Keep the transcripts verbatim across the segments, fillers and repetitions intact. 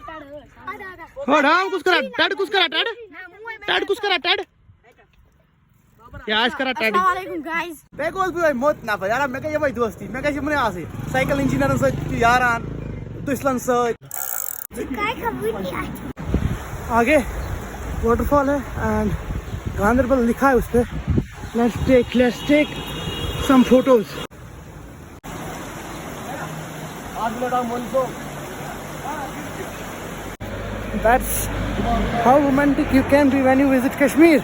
ہو ڈاو کُس کران؟ ٹڈ کُس کران؟ ٹڈ؟ ٹڈ کُس کران؟ ٹڈ؟ یا آسہِ کران ٹڈ؟ السلام علیکم گائز۔ بیٚیہِ گوس بہٕ یِہوٚے موٚت نفر، یارا، مےٚ گٔے یِمَے دوستی، مےٚ گژھِ یِمنٕے آسٕنۍ، سایکل انجینئرن سۭتۍ تہِ یاران، دٔسلن سۭتۍ۔ آگے واٹر فال ہے اینڈ گاندربل لکھا ہے اس پہ۔ Let's take, let's take some photos. That's how romantic you can be when you visit Kashmir.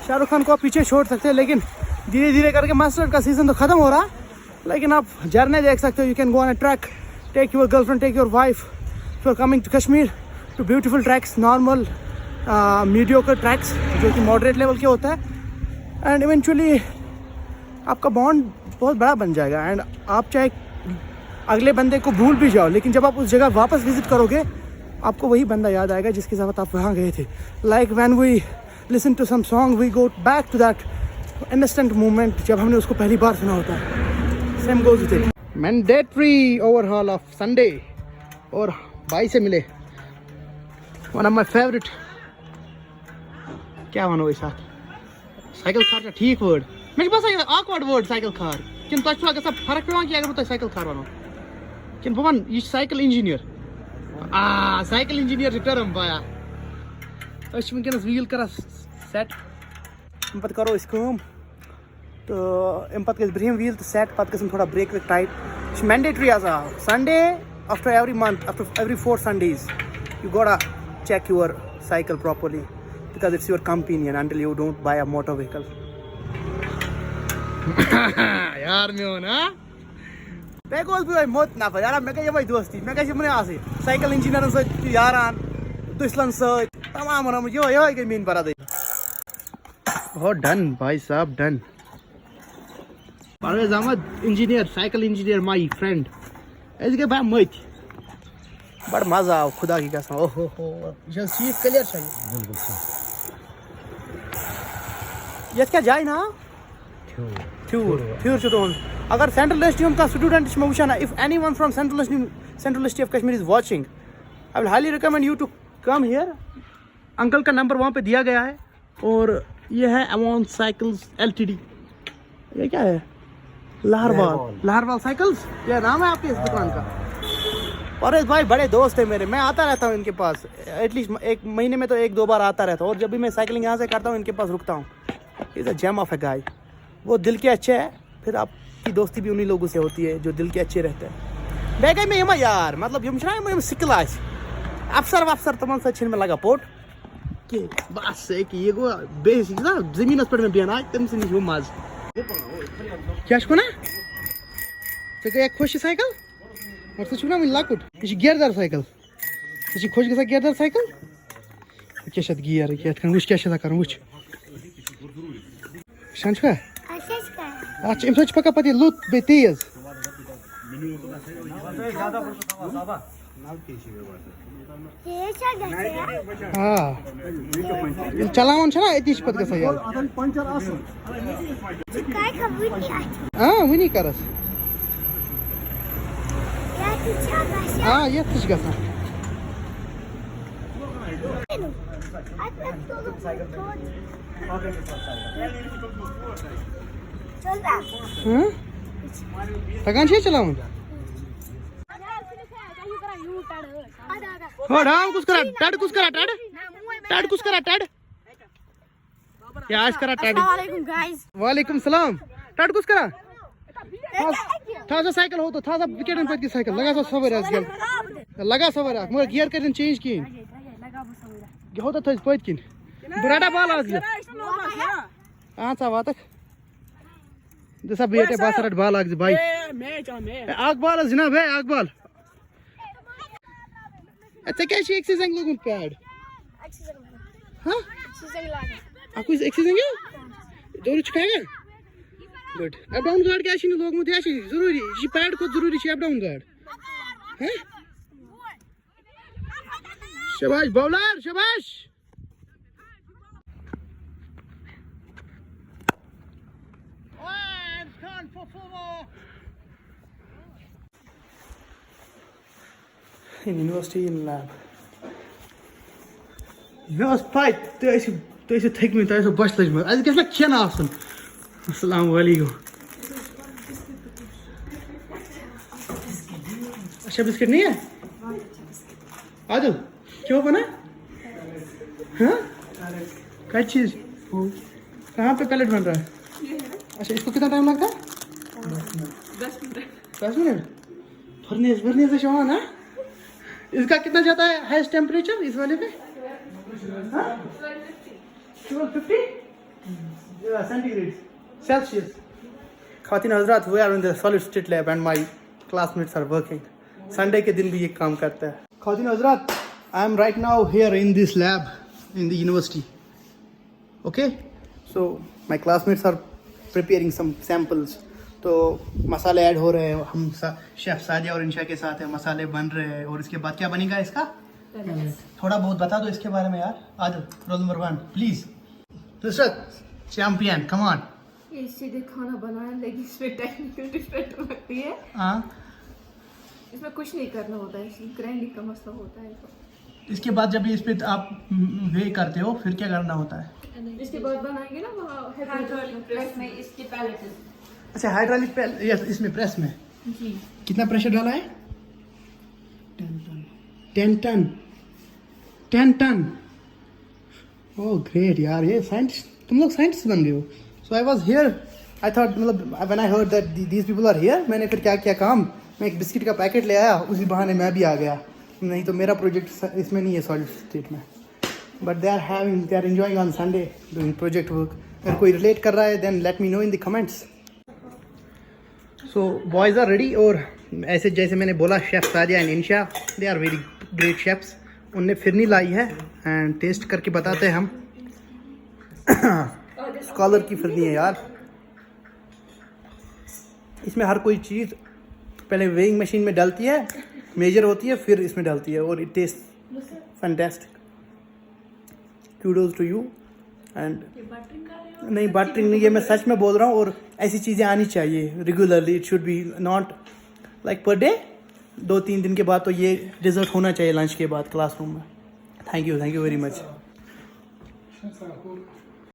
Shahrukh Khan को आप पीछे छोड़ सकते हैं, लेकिन धीरे धीरे करके मस्टर्ड का सीजन तो खत्म हो रहा है, लेकिन आप झरने देख सकते हो। You can go on a trek, take your girlfriend, take your wife. If you are coming to Kashmir, to beautiful treks, normal, mediocre tracks, जो कि मॉडरेट लेवल के होता है, एंड इवेंचुअली आपका बॉन्ड बहुत बड़ा बन जाएगा। एंड आप चाहे अगले बंदे को भूल भी जाओ, लेकिन जब आप उस जगह वापस विजिट करोगे, आपको वही बंदा याद आएगा जिसके साथ आप वहाँ गए थे। Like when we listen to some song, we go back to that instant moment जब हमने उसको पहली बार सुना होता है। Same goes with it. Mandatory overhaul of Sunday. और भाई से मिले, one of my favorite. کیٛاہ وَنو أسۍ اَتھ؟ سایکل خار چھا ٹھیٖک وٲڈ؟ مےٚ چھُ باسان یہِ آکوٲڈ وٲڈ سایکل خار۔ کِنہٕ تۄہہِ چھُوا گژھان فرق پٮ۪وان کہِ اگر بہٕ تۄہہِ سایکل خار وَنو؟ کِنہٕ بہٕ وَنہٕ یہِ چھُ سایکل انجینئر؟ آ، سایکل انجینئر چھِ ٹٔرٕم پَیہ۔ أسۍ چھِ وٕنکیٚنَس ویٖل کَران سٮ۪ٹ۔ اَمہِ پَتہٕ کَرو أسۍ کٲم۔ تہٕ اَمہِ پَتہٕ گژھِ برٛونٛہِم ویٖل تہٕ سٮ۪ٹ، پَتہٕ گژھن تھوڑا برٛیک ویک ٹایِٹ۔ یہِ چھِ مینڈیٹری آسان Sunday after every month, after every four Sundays, you gotta check your cycle properly because it's your companion until you don't buy a motor vehicle. یار میون، ہا؟ بیٚیہِ گوس بہٕ یِہوٚے موٚت نفر، یارا، مےٚ گٔے یِمَے دوستی، مےٚ گژھِ یِمنٕے آسٕنۍ، سایکل انجینئرن سۭتۍ تہِ یاران، دٔسلن سۭتۍ، تمام وَنان یِہوٚے، یِہوٚے گٔے میٛٲنۍ برادٔری۔ ہو ڈن بھائی صاحب، done. Parvez Ahmad engineer, cycle engineer, my friend۔ أسۍ گٔے بھائی مٔتۍ۔ بڑٕ مزٕ آو خدا کی قسم۔ اوہ ہو ہو۔ یہِ چھا ٹھیٖک کلیر چھا یہِ؟ یتھ کیٛاہ جایہِ ناو؟ تھیوٗر۔ تھیوٗر۔ تھیوٗر چھُ تُہُنٛد۔ اگر سینٹرل یونیورسٹی ہُنٛد کانٛہہ سٹوڈنٹ چھُ مےٚ وٕچھان، if anyone from Central University, Central University of Kashmir is watching, I will highly recommend you to come here. Uncle का नंबर वहाँ पे दिया गया है। और ये है एवॉन साइकिल्स एलटीडी। ये क्या है? लाहरवाल। लाहरवाल। लाहरवाल साइकिल्स, क्या नाम है आपके इस दुकान का? और इस भाई बड़े दोस्त हैं मेरे, मैं आता रहता हूँ इनके पास। एटलीस्ट एक महीने में तो एक दो बार आता रहता हूँ। और जब भी मैं साइकिलिंग यहाँ से करता हूँ, इनके पास रुकता हूँ। He's a gem of a guy. वो दिल के अच्छे हैं, फिर आपकी दोस्ती भी उन्हीं लोगों से होती है जो दिल के अच्छे रहते हैं. بیٚیہِ گٔے مےٚ یِمے یار، مطلب، یِم چھِنہ یِم، یِم سِکِل آسہِ، افسر وفسر، تِمن سۭتۍ چھِنہٕ مےٚ لگان پوٚٹ کینٛہہ. بس، یہِ کہِ یہِ گوٚو بیسِک نا، زٔمیٖنَس پٮ۪ٹھ مےٚ بیٚہناے، تٔمۍ سٕے نِش ہیوٗ مَزٕ. کیٛاہ چھُکھ وَنان؟ ژےٚ گٔیے خۄش یہِ سایکل؟ مگر ژٕ چھُکھ نا وُنہِ لۄکُٹ. یہِ چھُ گیرٕ دار سایکل. ژےٚ چھُے خۄش گژھان گیرٕ دار سایکل؟ یہِ کیٛاہ چھِ اَتھ گیر؟ یہِ کیٛاہ یِتھ کٔنۍ؟ وٕچھ، کیٛاہ چھِ آسان کَرُن، وٕچھ. وٕچھان چھُکھا؟ اَسہِ کیٛاہ چھِ کَرُن؟ اَتھ چھِ، اَمہِ سۭتۍ چھِ پَکان پَتہٕ یہِ لوٚت بیٚیہِ تیز. تیز چھا گژھان؟ آ. ییٚلہِ چلاوان چھُنہ، أتی چھُ پَتہٕ گژھان یَلہٕ. ژٕ کَتہِ کھا وٕنی اَتھِ؟ آ، وٕنی کَرَس. یَتھ تہِ چھا گژھان؟ آ، یَتھ تہِ چھِ گژھان. اَتہِ پٮ۪ٹھ تُلُن تھوٚد. چلتا. ہٕم؟ تَگان چھے چلاوُن؟ ہو، ڈاو کُس کران؟ ٹڈ کُس کران؟ ٹڈ؟ ٹڈ کُس کران؟ ٹڈ؟ یہِ آسہِ کران ٹڈ. السلام علیکم گائز. وعلیکم السلام. ٹڈ کُس کران؟ تھاو سا، تھاو سا سایکل ہوٚتھ، تھاو سا وِکیٹن پٔتۍ کِنۍ سایکل. لگا سا سوٲرۍ اکھ گیل. لگا سوٲرۍ اکھ، مگر گیر کٔرِن چینج کِہیٖنۍ. یہِ ہوٚتھ تھٲیزِ پٔتۍ کِنۍ. بہٕ رٹا بال اکھ زٕ. اہن سا واتکھ. دِ سا بیٹ، بہٕ ہسا رٹہٕ بال اکھ زٕ بھائی. اے، میچ آ، میچ. اے، اکھ بال حظ جناب، اے، اکھ بال. اے، ژےٚ کیٛازِ چھُے أکسٕے زنٛگہِ لوگمُت پیڈ؟ ہہ؟ اکُے، أکسٕے زنٛگہِ؟ ضروٗری چھُکھا ہٮ۪کان؟ گُڈ. اپ ڈاوُن گارڈ کیٛازِ چھُے نہٕ لوگمُت؟ یہِ ہا چھُے ضروٗری، یہِ چھُ پیڈ کھۄتہٕ ضروٗری چھُ اپ ڈاوُن گارڈ. ہہ؟ شاباش بولر، شاباش. University in lab. مےٚ ٲس پَے، تُہۍ ٲسِو، تُہۍ ٲسِو تھٔکمٕتۍ، تۄہہِ ٲسِو بۄچھِ لٔجمٕژ۔ اَسہِ گژھِ نہ کھٮ۪ن آسُن۔ السلام علیکم۔ اچھا، بسکٹ نہیں ہے؟ عادل، کیوں بنا؟ ہاں؟ کیا چیز؟ کہاں پہ پیلیٹ بن رہا ہے؟ اچھا، اس کو کتنا ٹائم لگتا ہے؟ دس منٹ۔ فرنیس، فرنیس ہے شوان، ہاں؟ اس کا کتنا جاتا ہے ہائیسٹ ٹیمپریچر اس والے پہ؟ ہاں؟ Twelve fifty? Centigrade, Celsius. خواتین حضرات، we are in the solid state lab and my classmates are working. Sunday کے دن بھی یہ کام کرتا ہے۔ خواتین حضرات، I am right now here in this lab in the university. Okay, so my classmates are preparing some samples. تو مسالے add ہو رہے ہیں، ہم شیف سعدیہ اور انشا کے ساتھ ہیں، مسالے بن رہے ہیں۔ اور اس کے بعد کیا بنے گا اس کا؟ تھوڑا بہت بتا دو اس کے بارے میں یار۔ Adil, roll number one, please. Nusrat, champion, come on. یہ سیدھے کھانا بنایا، لیکن اس میں ٹیکنیکل ڈفرینٹ ہوتی ہے۔ ہاں۔ اس میں کچھ نہیں کرنا ہوتا ہے، گرائنڈنگ کا مسئلہ ہوتا ہے۔ اس کے بعد جب اس پہ آپ وے کرتے ہو، پھر کیا کرنا ہوتا ہے؟ اس کے بعد بنائیں گے نا وہاں ہائیڈرولک پریس میں اس کے پیلیٹس۔ اچھا، ہائیڈرولک پہ، یس، اس میں پریس میں۔ جی۔ کتنا پریشر ڈالا ہے؟ Ten ton. Ten ton. Oh great یار، یہ سائنٹسٹ، تم لوگ سائنٹسٹ بن گئے ہو۔ So I was here, I thought، مطلب، when I heard that these people are here، میں نے پھر کیا کیا کام، میں ایک بسکٹ کا پیکٹ لے آیا، اسی بہانے میں بھی آ گیا۔ نہیں تو میرا پروجیکٹ اس میں نہیں ہے، سالڈ اسٹیٹ میں۔ But they are having, they are enjoying on Sunday doing project work. اگر کوئی ریلیٹ کر رہا ہے، then let me know in the comments. So boys are ready. اور ایسے جیسے میں نے بولا، شیف سعدیہ اینڈ انشا، they are very great chefs. ان نے فرنی لائی ہے اینڈ ٹیسٹ کر کے بتاتے ہیں ہم۔ اسکالر کی فرنی ہے یار۔ اس میں ہر کوئی چیز پہلے ویئنگ مشین میں ڈلتی ہے، میجر ہوتی ہے، پھر اس میں ڈلتی ہے اور it test fantastic. Kudos to you. And نہیں، بٹرنگ نہیں، یہ میں سچ میں بول رہا ہوں۔ اور ایسی چیزیں آنی چاہیے regularly, it should be not like per day. دو تین دن کے بعد تو یہ ڈیزرٹ ہونا چاہیے لنچ کے بعد کلاس روم میں۔ Thank you, thank you very much.